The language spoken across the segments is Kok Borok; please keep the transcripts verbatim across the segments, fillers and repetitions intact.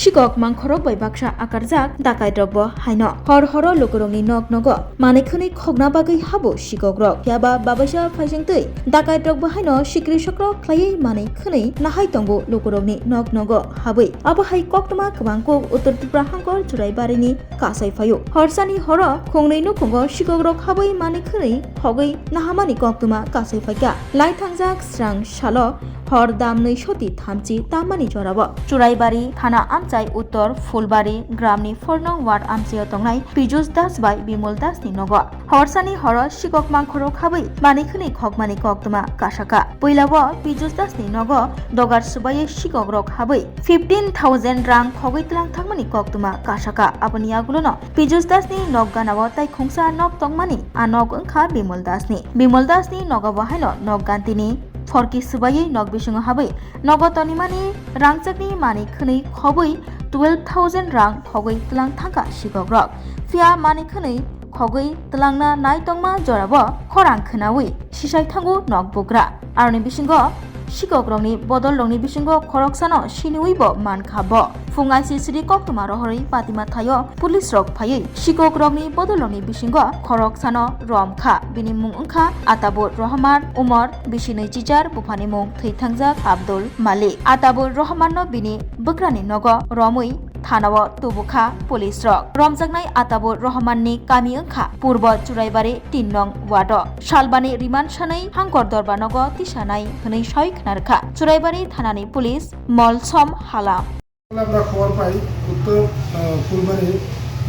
Sikok mangkhorok bai baksa akarjak dakaitrokbo haino hor horo lukurokni nok nogo manwi khwnwi khokna bagwi habo sikokrok. Phiyaba babaisa phaisingtwi dakaitrokbo haino sikri sokrok khlaiwi manwi khwnwi nahai tongo lukurokni nok nogo habwi. Abo hai koktwma kwbang kuk Uttor Tripura hangkor Churaibarini kasai phaio. Horsani horo khongnwi nukhungo sikokrok habwi manwi khwnwi hogwi nahamani koktwma kasai phaikha. Lai thangjak srang salo hor damnwi soti thamchi tammani jorao Churaibari thana amchai Uttor Phulbari gramni four nong ward amchaio tongnai Pijus Das bai Bimol Dasni nogo. Horsani horo sikok mangkhorok habwi manwi khwnwi khokmani koktwma kasakha. Puilao Pijus Dasni nogo dogar swbaiwi sikokrok habwi fifteen thousand rang khogwi tlang thangmani koktwma kasakha. Aboni yagulono Pijus Dasni nok ganao tai khungsa nok tongmani, a nok wngkha Bimol Dasni. Bimol Dasni nogabo haino nok gantini phorki swbaiwi nok bisingo habwi nogo tonimani rangchakni manwi khwnwi khobwi twelve thousand rang khogwi tlang thangkha sikokrok. Phiya manwi khwnwi khogwi tlangna nai tongma jorabo khorang khwnawi sisai thango nok bugra. Aroni bisingo sikokrokni bodolrokni bisingo khoroksano siniwibo mankha bo. Phung I C C D koktwma rohorwi patima thaio police rok phaiwi sikokrokni bodolrokni bisingo khoroksano romkha. Bini mung wngkha Atabur Rohman, umor bisi nwi chichar, buphani mung thwi thangjak Abdul Malik. Atabur Rohmanno bini bwkrani nogo romwi thanao tubukha police rok. Romjaknai Atabur Rohmanni kami wngkha Purbo Churaibari tin nong wado. Salbani remand sanwi hangkor dorbar nogo tisanai hwnwi sawi khna rwkha Churaibari thanani police Molsom Halam. আমরা খবর পাই উত্তর, আহ, ফুলবাড়ি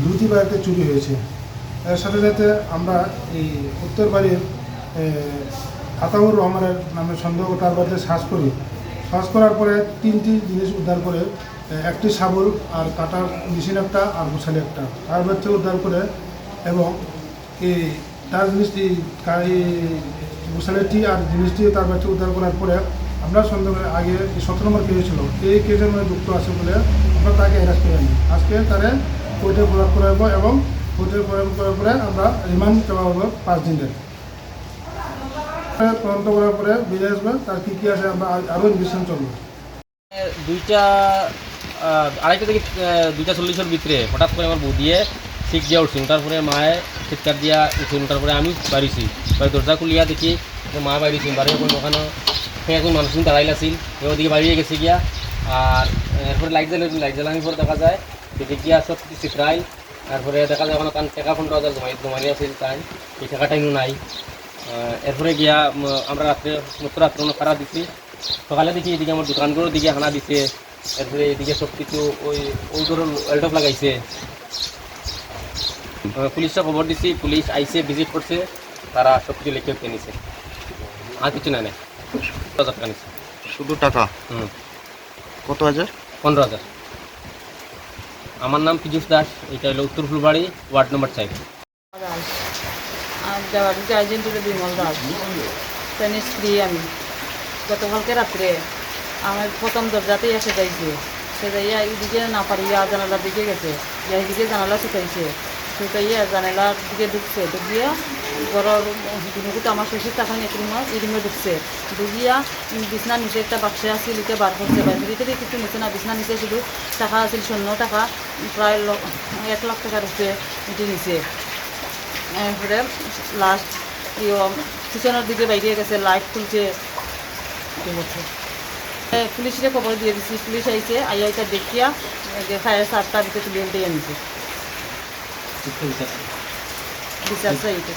দুটি বাড়িতে চুরি হয়েছে। এর সাথে সাথে আমরা এই উত্তর বাড়ির, আহ, আতাউর রহমানের নামে সন্দেহ, তার বাড়িতে সার্চ করি। সার্চ করার পরে তিনটি জিনিস উদ্ধার করে, আহ, একটি শাবল আর কাটার মেশিন একটা আর গোছালি একটা তার বাড়িতে উদ্ধার করে এবং এই তার জিনিসটি কা-, এই গোছালিটি আর জিনিসটি তার বাড়িতে উদ্ধার করার পরে আমরা সন্দেহ করি আগে এই সতেরো নম্বর কেস ছিল, এই কেসের মধ্যে যুক্ত আছে বলে আমরা তাকে অ্যারেস্ট করে আনি। আজকে তারে কোর্টে ফরওয়ার্ড করা হবে এবং কোর্টে ফরওয়ার্ড করার পরে আমরা রিমান্ড দেওয়া হবে পাঁচ দিনের। তদন্ত করার পরে বেরিয়ে আসবে তার কী কী আছে, আমরা আ-, আরও ইনভেস্টিগেশন চলবে। দুইটা, আহ, আড়াইটা থেকে, আহ, দুইটা চল্লিশর ভিতরে হঠাৎ করে আমার বৌদিয়ে চিক দিয়া উঠছিল। উঠার পরে মায়ে চিৎকার দিয়া উঠছিল। উঠার পরে আমি বাড়িছি, বাড়ি দরজা খুলিয়া দেখি যে মা বাড়িছি, বাড়ি এখন ওখানে একজন মানুষ কিন্তু দাঁড়াইল আছিল, এ ওদিকে বাড়িয়ে গেছে গিয়া। আর এরপরে লাইট জ্বালে, লাইট জ্বালানোর পরে দেখা যায় যে গিয়া সব কিছু প্রায়, তারপরে দেখা যায় ওখানে কান টাকা পনেরো হাজার জমাই, জমাই আছিল তাই, এই টাকাটাই নাই। আহ, এরপরে গিয়া, উম, আমরা রাত্রে, মধ্যরাত্রে ওখানে পাহারা দিছি। সকালে দেখি এদিকে আমার দোকানগুলোর দিকে হানা দিছে, এরপরে এদিকে সব কিছু ওই, ওই ধরো এলটপ লাগাইছে। আহ, পুলিশে খবর দিছি, পুলিশ আইছে, ভিজিট করছে, তারা সব কিছু লিখে উঠে নিছে। আর কিছু না, নাই। দশ হাজার টাকা নিছে। শুধু টাকা? হুম। কত হাজার? পনেরো হাজার। আমার নাম পীযুষ দাস, এটা হলো উত্তর ফুলবাড়ি, ওয়ার্ড নম্বর চার। দাস। আর দেওয়ার গার্জেন ছিল বিমল দাস। তার স্ত্রী আমি। গতকালকে রাত্রে আমার প্রথম দরজাতেই এসে যাইছে। সে যাইয়া এইদিকে না পারিয়া জানালার দিকে গেছে। গিয়া এইদিকে জানালা ছুটাইছে। ছুটাইয়া জানালার দিকে ঢুকছে। ঢুকিয়া ঘরর দুনুকুতে আমার শ্বশুর তখন এক রুমে, এই রুমে ঢুকছে। ঢুকিয়া বিছনার নিচে একটা বাক্স আছিল, এটা বার করছে। বার করে কিছু নিচে না, বিছনার নিচে শুধু টাকা আছিল, স্বর্ণ টাকা। প্রায় ল-, এক লাখ টাকার উপরে উঠে নিছে। এরপরে লাস্ট ইয়ে পিছনের দিকে বাইরে গেছে, লাইট খুলছে, ইয়ে করছে। এ, পুলিশরে খবর দিয়ে দিছি, পুলিশ আইছে, আইয়া এটা দেখিয়া, এ, যে ফায়ার সাতটা দিকে তুলে উঠে আনছে। বিচার চাই এটা।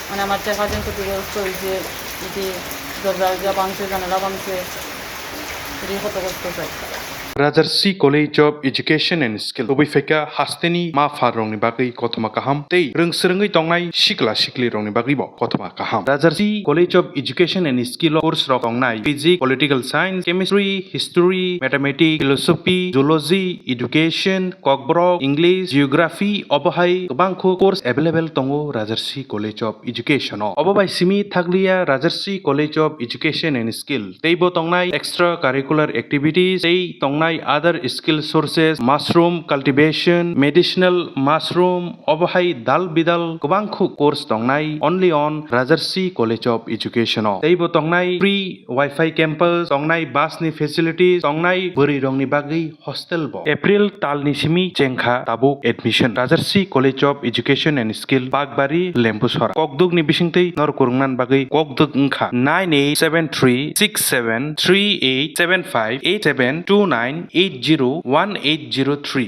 মানে আমার চার পাঁচজন ক্ষতিগ্রস্ত হয়েছে, এটি দরজা উরজা ভাঙছে, জানালা ভাঙছে, এটি ক্ষতিগ্রস্ত চাই। Rajarsi College of Education and Skill tubui phaikha hasteni ma pharrokni bagwi kothoma kaham tei rwngsrwngwi tongnai sikla siklirokni bagwibo kothoma kaham. Rajarsi College of Education and Skill o course rok tongnai Physics, Political Science, Chemistry, History, Mathematics, Philosophy, Zoology, Education, Kokborok, English, Geography, obo hai kwbangkho course available tongo Rajarsi College of Education o. Obo bai simi thakliya Rajarsi College of Education and Skill teibo tongnai extra curricular activities tei tongnai Other skill sources, mushroom cultivation, medicinal mushroom, obo hai dal bidal kwbang khuk course tongnai only on Rajarsi College of Education o. Teibo tongnai free Wi-Fi campus, tongnai bus ni facilities, tongnai bwrwi rokni bagwi hostel bo. April tal ni simi chengkha tabuk admission. Rajarsi College of Education and Skill, Bakbari, Lembusora. Kokduk ni bisingtwi nor kwrwngna bagwi kokduk wngkha nine eight seven three six seven three eight seven five eight seven two nine eight zero one eight zero three.